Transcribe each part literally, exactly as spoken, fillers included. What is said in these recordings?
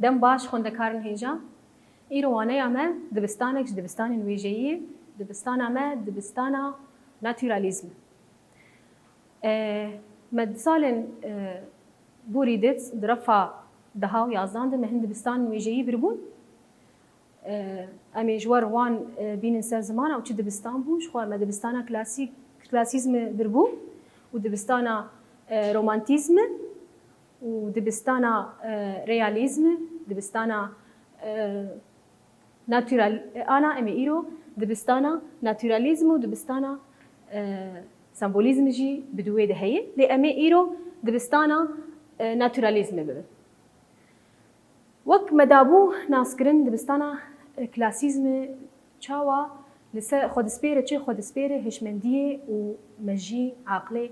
Dem baş xwendekarên hêja. Îro waneya me dibistanek ji dibistanên wêjeyî, dibistana me dibistana naturalîzm. E, me di salên, e, borî dit, di refa deha û yazdan de me hin dibistanên wêjeyî birbûn. E, em ê ji wer wan, e, bînin ser ziman ew çi dibistan bû. Ji xwe me dibistana klasîk, klasîzmi birbû û dibistana, e, romantîzmi û dibistana, e, realîzmi, dibistana, e, natural, e, ana em ê îro dibistana naturalîzm û dibistana, e, sembolîzm jî bi dû wê de heye. Lê em ê îro dibistana, e, naturalîzmê bibin. Wek me dabû naskirin dibistana, e, klasîzmê çawa li ser xwe dispêre çi? Xwe dispêre hişmendiyê û mejî aqilê,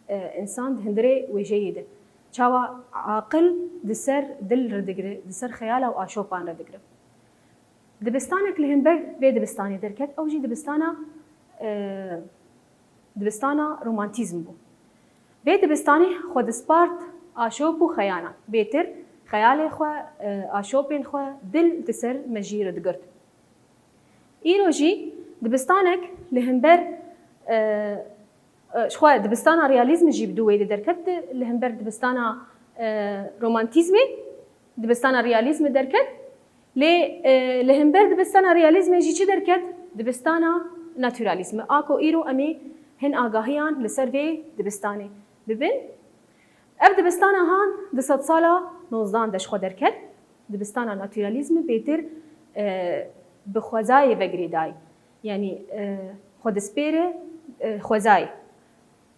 e, însan di hundirê wêjeyê de. Çawa aqil di ser dil redigire, di ser xeyala û aşopan redigire. Dibistanek li hember vê dibistanê derket, ew jî dibistana, e, dibistana romantîzm bû. Vê dibistanê xwe dispart aşop û xeyana. Bêtir xeyalê xwe, e, aşopên xwe dil di ser mejî re digirt. Îro jî dibistanek li hember, e, e, ji xwe dibistana realîzmê jî bi dû wê de derket, li hember dibistana, e, romantîzmê, dibistana realîzmê derket. Lê, e, li hember dibistana realîzmê jî çi derket? Dibistana naturalîzmê. A ku îro em ê hin agahiyan li ser vê dibistanê bibin. Ev dibistana han di sedsala nozdan de ji xwe derket. Dibistana naturalîzmê bêtir, e, bi xwezayê ve girêdayî. Yanî, e, xwe dispêre, e, xwezayê.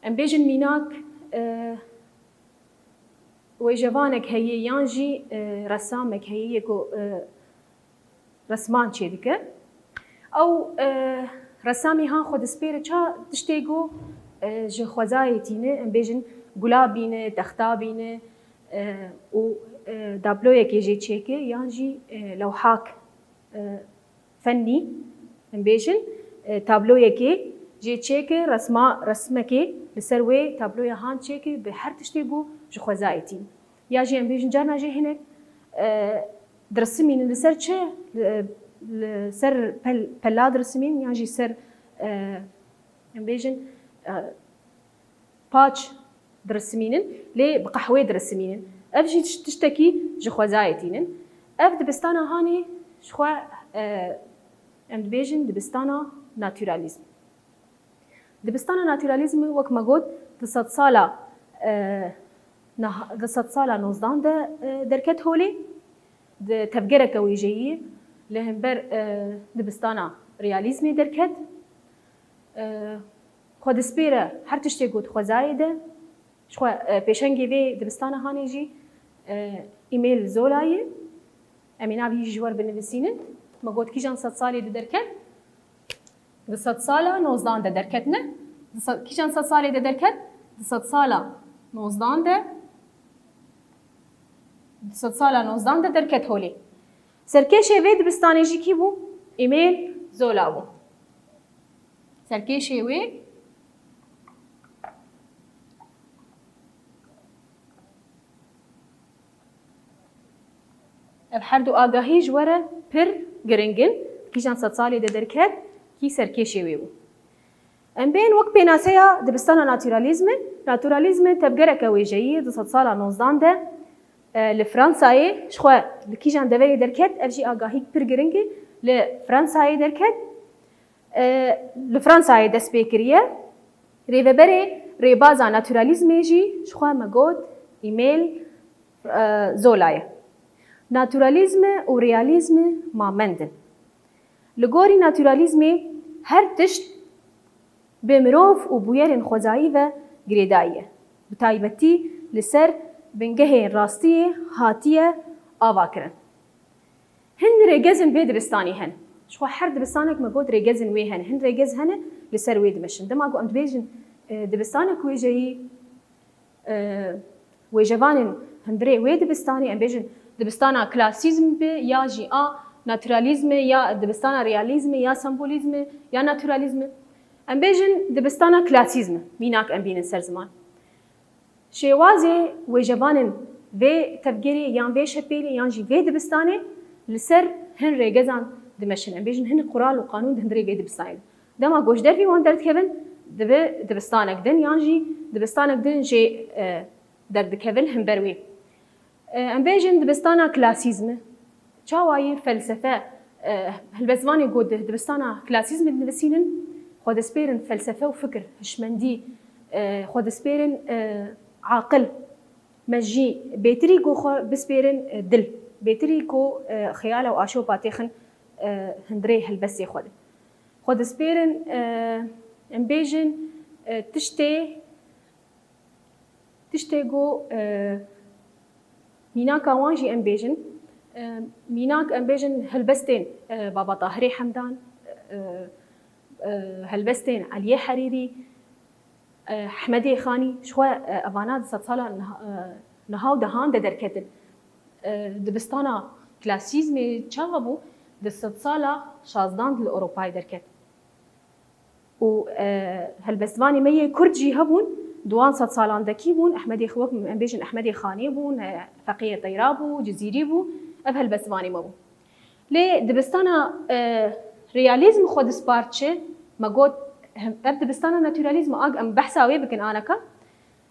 Em bêjin mînak, e, wêjevanek heye yan jî, e, resamek heye yê ku, e, resman çêdike. Ew, e, resamî han xwe dispêre ça tiştê ku, e, ji xwezayê tîne, em bêjin gula bîne, texta bîne, e, û, e, tabloyekê jê çêke yan jî, e, lewhak, e, fennî, em bêjin, e, tabloyekê jê çêke, resma, resmekê li ser wê tabloya han çêke bi her tiştê ku ji xwezayê tîn. Ya jî em bêjin carna jê hinek, e, dirisimînin li ser çi? Li, li ser pel-, pela dirisimînin yan jî ser, e, em bêjin, e, paç dirisimînin, lê bi qehwê dirisimînin. Ev jî tiş-, tiştekî ji xwezayê tînin. Ev dibistana hanê ji xwe, e, em dibêjin dibistana naturalîzm. Dibistana naturalîzmê wek me got di sedsala, e, nah-, di sedsala nozdan de, e, derket holê. Di tevgereke wêjeyî li hember, e, dibistana realîzmê derket. E, xwe dispêre her tiştê ku di xwezayê de. Ji xwe, e, pêşengê vê dibistana hanê jî, e, Emile Zola ye. Em ê navê wî ji wer binivîsînin. Me got kîjan sedsalê de derket? Di sedsala nozdan de derket ne? Di sed, kîjan sedsalê de derket? Di sedsala nozdan de, di sedsala nozdan de derket holê. Serkêşê vê dibistanê jî kî bû? Emile Zola bû. Serkêşê wê Ev her du agahî ji we re pir giring in. Kîjan sedsalê de derket, kî serkêşê wê bû. Em bên wek pênaseya dibistana naturalîzmê. Naturalîzmê tevgereke wêjeyî di sedsala nozdan de, e, li Fransayê, ji xwe li kîjan deverê derket, ev jî agahîk pir giring e, li Fransayê derket. E, li Fransayê dest pê kiriye. Rêveberê rêbaza naturalîzmê jî ji xwe me got Emile, e, Zola ye. Naturalîzm û realîzm mamend in. Li gorî naturalîzmê her tişt bi mirov û bûyerên xwezayî ve girêdayî ye. Bi taybetî li ser bingehên rastiyê hatiye avakirin. Hin rêgezên vê dibistanê hene. Ji xwe her dibistanek me got rêgezên wê hene. Hin rêgez hene li ser wê dimeşin. Dema ku em dibêjin, e, dibistanek wêjeyî, e, wêjevanên hundirê wê dibistanê, em bêjin dibistana klasîzm be ya jî a naturalîzmê ya dibistana realîzmê ya sembolîzmê ya naturalîzmê. Em bêjin dibistana klasîzmê. Mînak em bînin ser ziman. Şêwazê wêjevanên Vê tevgerê yan vê şepêlê yan jî vê dibistanê li ser hin rêgezan dimeşin. Em bêjin hin qural û qanûn di hundirê vê dibistanê de. Dema ku ji dervî wan derdikevin, dibe dibistanek din yan jî dibistanek din jê, e, derdikevin himber wê. E, em bêjin dibistana klasîzmi. Çawa yê felsefe, e, helbestvanê ku di dibistana klasîzmi dinivîsînin, xwe dispêrin felsefe û fikir, hişmendî, e, xwe dispêrin, e, aqil. Me jî bêtirî ku xwe bispêrin, e, dil. Bêtirî ku, e, xeyala û aşopa têxin, e, hundirê helbestê xwe de. Xwe dispêrin, e, em bêjin, e, tiştê, tiştê ku, e, mînaka wan jî em bêjin, e, mînak em bêjin helbestên, e, Baba Tahirê Hemdan, e, e, helbestên Eliyê Herîrî, e, Hemedê Xanî, ji xwe, e, evana di sedsala niha, e, niha û dehan de derketin. E, dibistana klasîzmê çawa bû? Di sedsala şazdan li Ewropayê derket. Û, e, helbestvanê me yê Kurd jî hebûn, di wan sedsalan de kî bûn? Ehmedê, wek em bêjin, Ehmedê Xanê bûn, e, Feqiyê Teyra bû, Cizîrî bû, ev helbestvanê me bûn. Lê dibistana, e, realîzm xwe dispart çi? Me got, hem, ev dibistana naturalîzm a em behsa wê bikin anaka.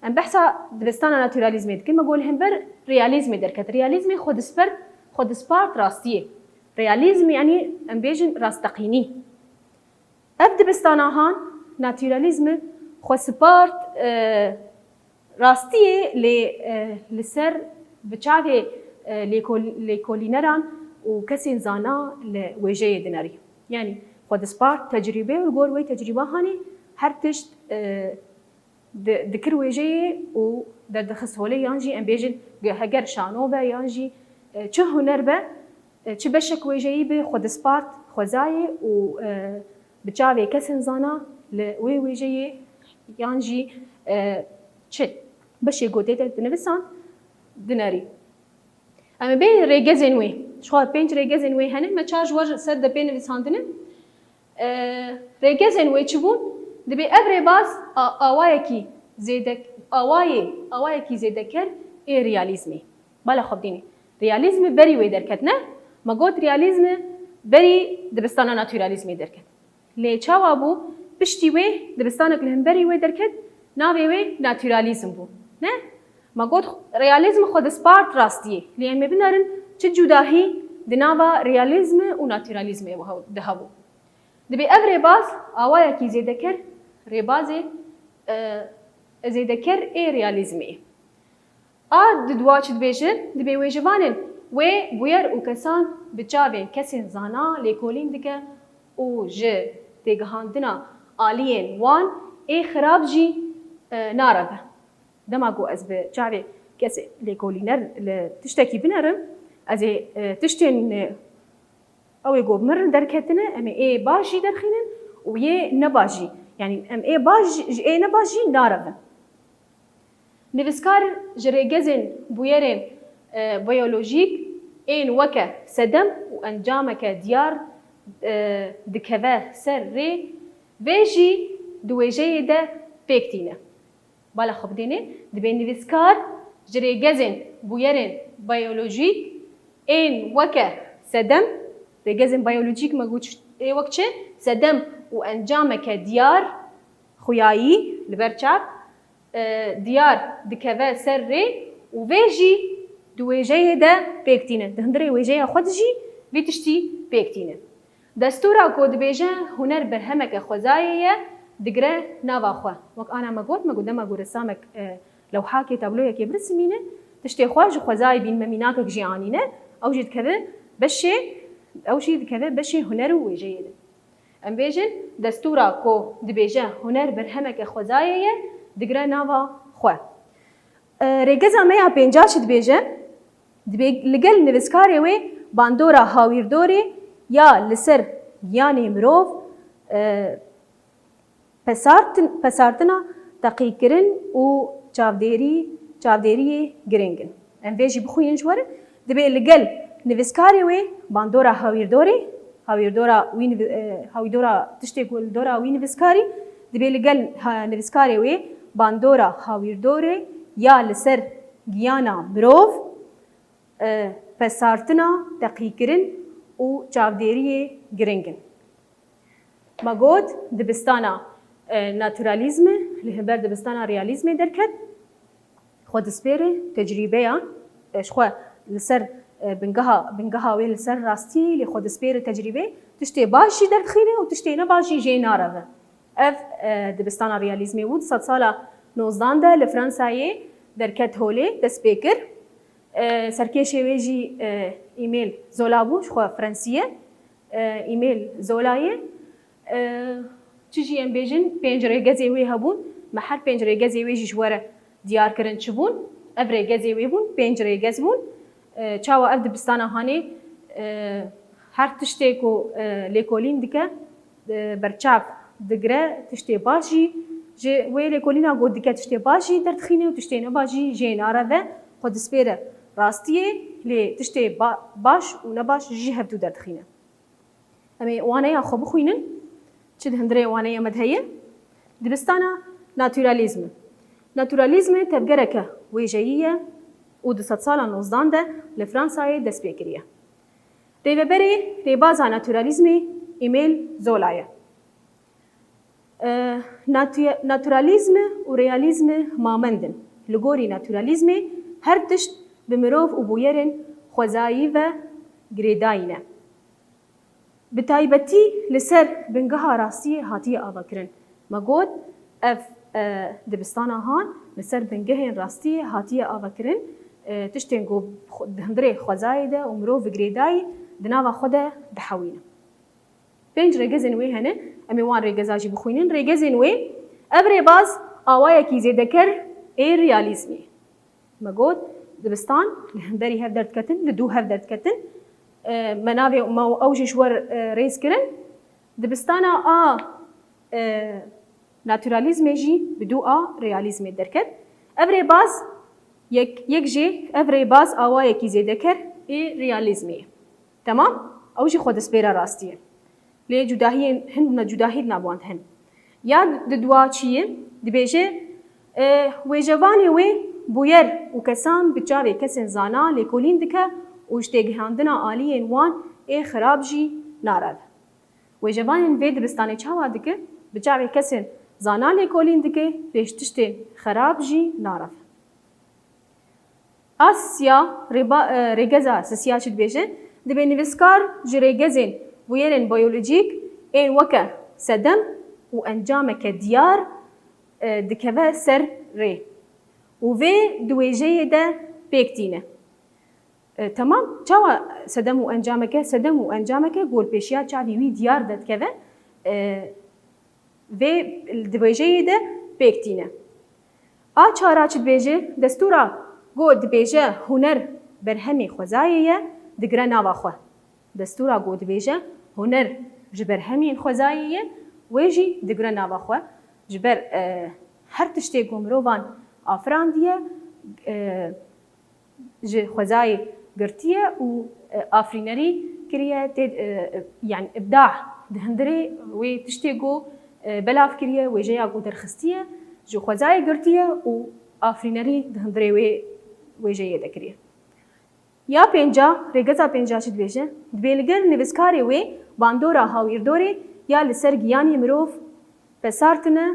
Em behsa dibistana naturalîzmê dikin. Me got li hember realîzmê derket. Realîzmê xwe dispert, xwe dispart rastiyê. Realîzm, yanî em bêjin rasteqînî. Ev dibistana han naturalîzmi xwe spart, e, rastiyê lê, e, li ser bi çavê, e, lêkol-, lêkolîneran û kesên zana li wêjeyê dinerî. Yanî xwe dispart tecrûbê û li gor wê tecrûba hanê her tişt, e, di-, dikir wêjeyê û derdixist holê yan jî em bêjin ge-, heger şano be yan jî, e, çi huner be, e, çi beşek wêjeyî be xwe dispart xwezayê û, e, bi çavê kesên zana li wê wêjeyê yan jî, e, çi beşê gotê de dinivisan dinerî. Em ê bê rêgezên wê. Ji xwe pênc rêgezên wê hene, me çar ji we ser de pê nivîsandine. E, rêgezên wê çi bûn? Dibê ev rêbaz a-, awayekî zêde-, awayê, awayekî zêdeker ê realîzmê. Bala xwe bidînê. Realîzmi berî wê derket, ne? Me got realîzmi berî dibistana naturalîzmê derket. Lê çawa bû? Piştî wê dibistanek li hemberî wê derket, navê wê naturalîzm bû. Ne? Me got realîzm xwe dispart rastiyê. Lê em ê binerin çi cudahî di nava realîzmi û naturalîzmê de hebû. Dibê ev rêbaz awayekî zêdeker, rêbazê, e, zêdeker ê realîzmê. A di dua çi dibêje? Dibê wêjevanên wê bûyer û kesan bi çavên kesên zana lêkolîn dike û ji têgihandina aliyên wan ê xirab jî, e, nareve. Dema ku ez bi çavê kesê lêkolîner li tiştekî binerim, ez ê, e, tiştên, e, ew ê ku bi min re derketine, em ê ê baş jî derxînin û yê nebaş jî. Yanî em ê baş jî, ji ê nebaş jî narevin. Nivîskar ji rêgezên bûyerên, e, biyolojîk ên weke sedem û encameke diyar, e, dikeve ser rê, vê jî di wêjeyê de pêk tîne. Bala xwe bidêne, dibê nivîskar ji rêgezên bûyerên biyolojîk ên weke sedem, rêgezên biyolojîk me got ê wek çi? Sedem û encameke diyar, xuyayî, li ber çav, e, diyar dikeve ser rê û vê jî di wêjeyê de pêk tîne. Di hundirê wêjeya xwe de jî vî tiştî pêk tîne. Destûra ku dibêje huner berhemeke xwezayê ye, digire nava xwe. Wek ana me got, me got dema ku resamek, e, lewhakê, tabloyekê birisimîne, tiştê xwe ji xwezayê bînme mînakek jî anîne, ew jî dikeve beşê, ew jî dikeve beşê huner û wêjeyê de. Em bêjin, destûra ku dibêje huner berhemeke xwezayê ye, digire nava xwe. E, rêgeza me ya pênca çi dibêje? Dibê li gel nivîskarê wê bandora hawîrdorê ya li ser giyanê mirov, e, pesartin-, pesartina teqîkirin û çavdêrî-, çavdêriyê giring in. Em vê jî bixwînin ji we re. Dibê li gel nivîskarê wê bandora hawîrdorê, hawîrdora wî nivi-, e, hawîrdora tiştê ku li dora wî nivîskarî, dibê li gel ha-, nivîskarê wê bandora hawîrdorê ya li ser giyana mirov, e, pesartina, teqîkirin û çavdêriyê giring in. Me got, dibistana, e, naturalîzmê li hember dibistana realîzmê derket. Xwe dispêre tecrîbeya, e, ji xwe li ser, e, bingeha, bingeha wê li ser rastiyê, lê xwe dispêre tecrîbê, tiştê baş jî derdixîne û tiştê ne baş jî jê nareve. Ev, e, dibistana realîzmê bû. Di sedsala nozdan de li Fransayê derket holê, dest pê kir. E, serkêşê wê jî, e, Emile Zola bû, ji xwe Fransî ye. E, Emile Zola ye. E, çi jî em bêjin, pênc rêgezê wê hebûn. Me her pênc rêgezê wê jî ji we re diyar kirin çi bûn. Ev rêgezê wê bûn, pênc rêgez bûn. E, çawa ev dibistana hanê, e, her tiştê ku, e, lêkolîn dike, e, berçav digire, tiştê baş jî ji wê lêkolîna ku dike tiştê baş jî derdixîne û tiştê nebaş jî jê nareve, xwe dispêre rastiyê, lê tiştê ba-, baş û nebaş ji hevdû derdixîne. Em ê waneya xwe bixwînin. Çi di hundirê waneya me de heye? Dibistana naturalîzmê. Naturalîzmê tevgereke wêjeyî ye û di sedsala nozdan de li Fransayê dest pê kiriye. Rêveberê rêbaza naturalîzmê Emile Zola ye. E, natu-, naturalîzm û realîzm mamend in. Li gorî naturalîzmê her tişt bi mirov û bûyerên xwezayî ve girêdayî ne. Bi taybetî li ser bingeha rastiyê hatiye avakirin. Me got, ev, e, dibistana han li ser bingehên rastiyê hatiye avakirin, e, tiştên ku xwe-, di hundirê xwezayê de û mirov bi girêdayî di nava xwe de dihewîne. Pênc rêgezên wê hene, em ê wan rêgeza jî bixwînin. Rêgezên wê, ev rêbaz awayekî zêdeker ê realîzmê. Me got, dibistan li hemberî hev derdiketin, li dû hev derdiketin. E, me navê me ew jî ji we re, e, rêz kirin. Dibistana a, e, naturalîzmê jî bi dû a realîzmê derket. Ev rêbaz yek, yek jê, ev rêbaz awayekî zêdeker ê realîzmê ye. Temam? Ew jî xwe dispêre rastiyê. Lê cudahiyên hin, cudahî di nav wan de hene. Ya di dua çi ye? Dibêje, e, wêjevanê wê bûyer û kesan bi çavê kesên zana lêkolîn dike û ji têgihandina aliyên wan ê xirab jî nareve. Wêjevanên vê dibistanê çawa dike? Bi çavê kesên zana lêkolîn dike, lê ji tiştên xerab jî nareve. A sisiya, rêba-, e, rêgeza sisiya çi dibêje? Dibê nivîskar ji rêgezên bûyerên biyolojîk ên weke sedem û encameke diyar, e, dikeve ser rê û vê di wêjeyê de pêk tîne. E, temam, çawa sedem û encameke? Sedem û encameke ku li pêşiya çavî wî diyar de dikeve, e, vê di wêjeyê de pêk tîne. A çara çi dibêje? Destûra ku dibêje huner berhemê xwezayê ye, digire nava xwe. Destûra ku dibêje huner ji berhemên xwezayê ye, wê jî digire nava xwe. Ji ber, e, her tiştê ku mirovan afirandiye, e, ji xwezayê girtiye û, e, afirînerî kiriye, tê, e, e, yanî îbda di hundirê wê tiştê ku, e, belav kiriye, wêjeya ku derxistiye, ji xwezayê girtiye û afirînerî di hundirê wê wêjeyê de kiriye. Ya pênca, rêgeza pênca çi dibêje? Dibê li gel nivîskarê wê bandora hawîrdorê ya li ser giyanê mirov pesartine,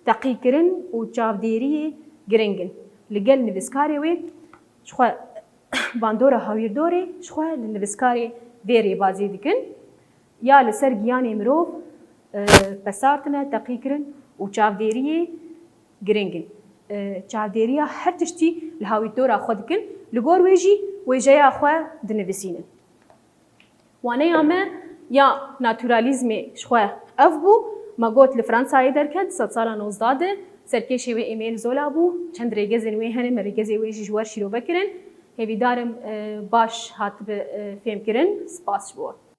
teqîkirin û çavdêriyê giring in. Li gel nivîskarê wê ji xwe bandora hawîrdorê ji xwe li nivîskarê vê rêbazê dikin. Ya li ser giyanê mirov, e, pesartine, teqîkirin û çavdêriyê giring in. E, çavdêriya her tiştî li hawîrdora xwe dikin, li gor wê jî wêjeya xwe dinivîsînin. Waneya me ya naturalîzmê ji xwe ev bû. Me got li Fransayê derket, sedsala nozda de, serkêşê wê Emile Zola bû. Çend rêgezên wê hene, me rêgezê wê jî ji we re şîrove kirin. Hêvîdar im, e, baş hatibe, e, fêmkirin. Spas ji bo we.